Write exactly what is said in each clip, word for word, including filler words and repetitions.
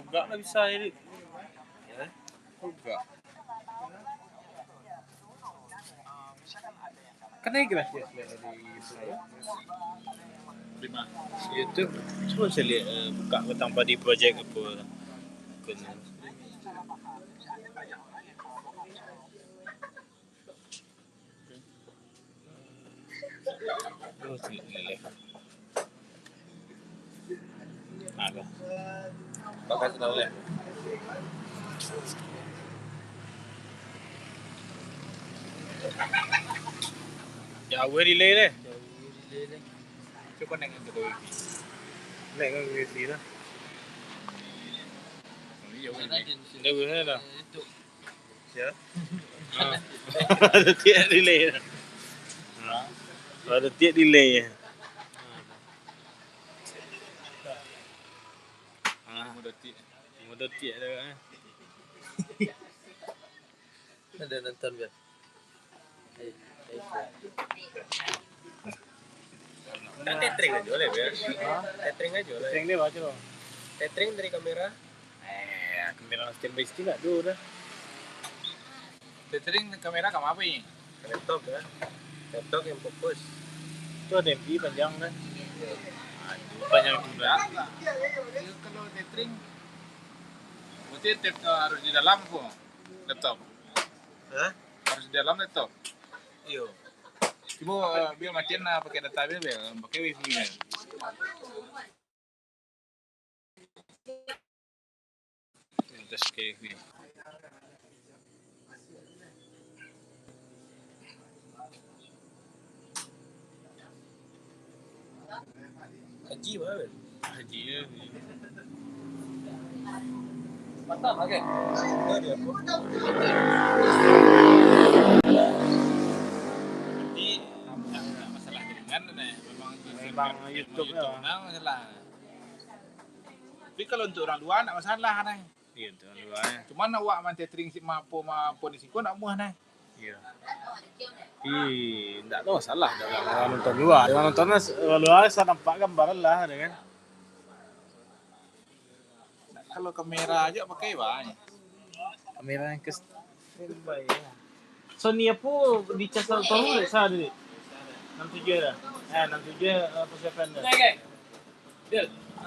Enggak lah bisa ini. Enggak. Kan naik gratis dari YouTube. Cuba saya lihat, eh, buka batang padi projek apa. Kena. Oh, sini, sini, leh. Ada. Pakai sendal, leh. Jauh, eh, delay, leh. Jauh, delay, leh. Cuba naik ke wifi. Naik ke wifi lah. Oh, iya, wifi. Dah, wifi dah. Itu. Ya. Ah. Ada tiap delay. Ah. Ada tiap delay. Ah. Lima detik. Lima detik ada, eh. Ada nonton, Bel? Nak tethering aja lah, Bel. Hah? Tethering aja lah. Tethering dia baca, loh. Tethering dari kamera. Eh, kamera standby stick tak ada dah. Tethering kamera ka ma ini? Laptop, ya. Laptop yang fokus. Itu ada M P panjang, kan? Aduh, panjang tu dah. Enggak lah. Dia kalau tethering, berarti tet-, harus di dalam ko laptop. Hah? Harus di dalam laptop. Iyo. Cubo, eh, Bel matiin lah, pakai data Bel, Bel. Pakai wifi, Bel. Tes ke wifi. Haji mah, Bel? Haji, ya. Mantap, oke. Berarti, masalah jaringan, nah, memang YouTube, memang YouTube, ya. Nah, masalah. Tapi kalau untuk urang lua, ndak masalah, nah. Iyo, untuk urang lua, ya. Cuman awak mantethering si mapo, mapo di siko, ndak muah, nah. Iyo. Ih, ndak ado masalah dah, urang nonton lua. Urang nonton lah, lua asa nampak gambar lah, ya kan? Kalau kamera aja pakai, Bang. Kamera yang ke standby, ya. Sony apo dicas taruih, sa tadi? Enam tujuh dah. Eh, enam tujuh, eh, persiapan dah.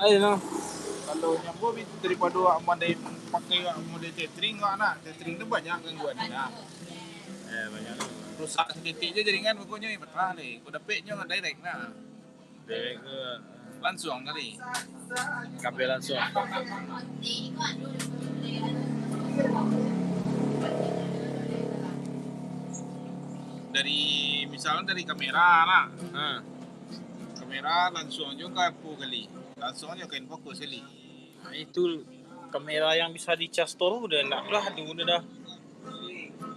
Ayo, no. Kalau nyambo bi-, daripado awak mandai pakai awak model tethering, awak nak tethering tu banyak gangguan dah. Eh, banyak. Rusak saketek je jaringan, pokoknyo, eh, patah deh. Kok dapek nyo direct nah. Direct tu. Lansuang kali. Kabel lansuang. Dari, misalnya dari kamera lah. Ha. Kamera lansuang jo ka apo kali. Lansuang jo ka in fokus kali. Nah, itu kamera yang bisa dicas taruih dah, ndak lah dulu dah.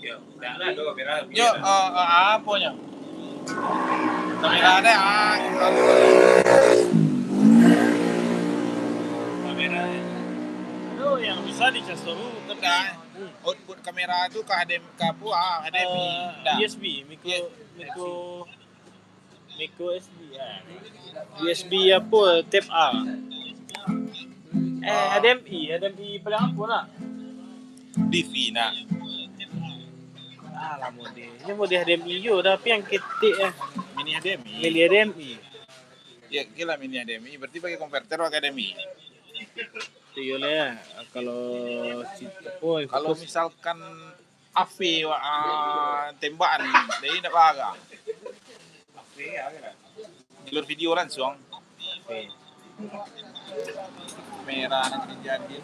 Yo, ndak lah, ado kamera. Yo, eh, eh, apo nyo? Kamera ado, ah, gitu. Kamera. Ado yang bisa dicas taruih, tapi dah. Hmm. Output kamera tu ka H D M I, ka apo, ah, H D M I. Eh, dah. U S B, micro, micro. Micro S D, ah. U S B apo, type A. Eh, H D M I, H D M I paling apo nak? D V nak. Ah, lah model. Nyo model H D M I juo, tapi yang ketek ah. Mini H D M I. Mini H D M I. Ya, kira mini H D M I, berarti pakai konverter pakai H D M I. Iyo lah ya. Kalau si-, apo, kalau fokus misalkan A V wak, ah, tembakan, jadi ndak bagarah. Jalur video lansuang. Merah nak jadi.